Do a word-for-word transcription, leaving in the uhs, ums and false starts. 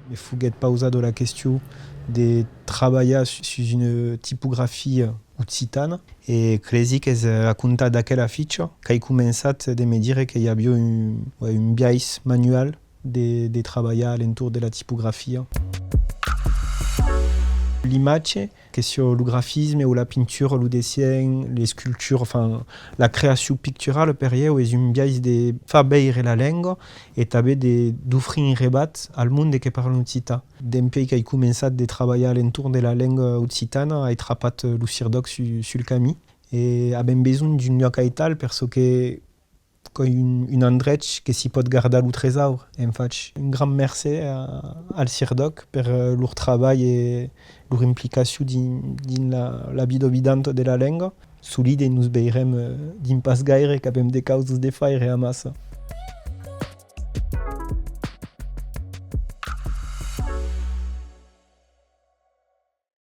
Me foguèt pausada la question de trabalhar su-, sus una tipografia occitana e cresi qu'es, eh, a comptar d'aquela ficha qu'ai començat de me dire que i aviá un, ouais, un biais manual de, de trabalhar a l'entorn de la tipografia. L'imatge, que siá lo grafisme o la pintura, lo dessenh, l'escultura, enfin, la creacion picturala per ieu es un biais de far veire la lenga e tanben de, d'ofrir un rebat al monde que parlan occitan. Dempuèi qu'ai començat de trabalhar a l'entorn de la lenga occitana, ai trapat, eh, lo CIRDOC su-, sul camin e avèm besonh d'un luòc aital per çò que qu'es un, un endrech que s'i pòt gardar lo tresaur, en fach. Un grand mercé a, al CIRDOC per, eh, lor trabalh e lor implicacion dins, dins la, la vida vidanta de la lenga. Solide nos veirem, eh, dins pas gaire, qu'avèm de causas de faire amassa.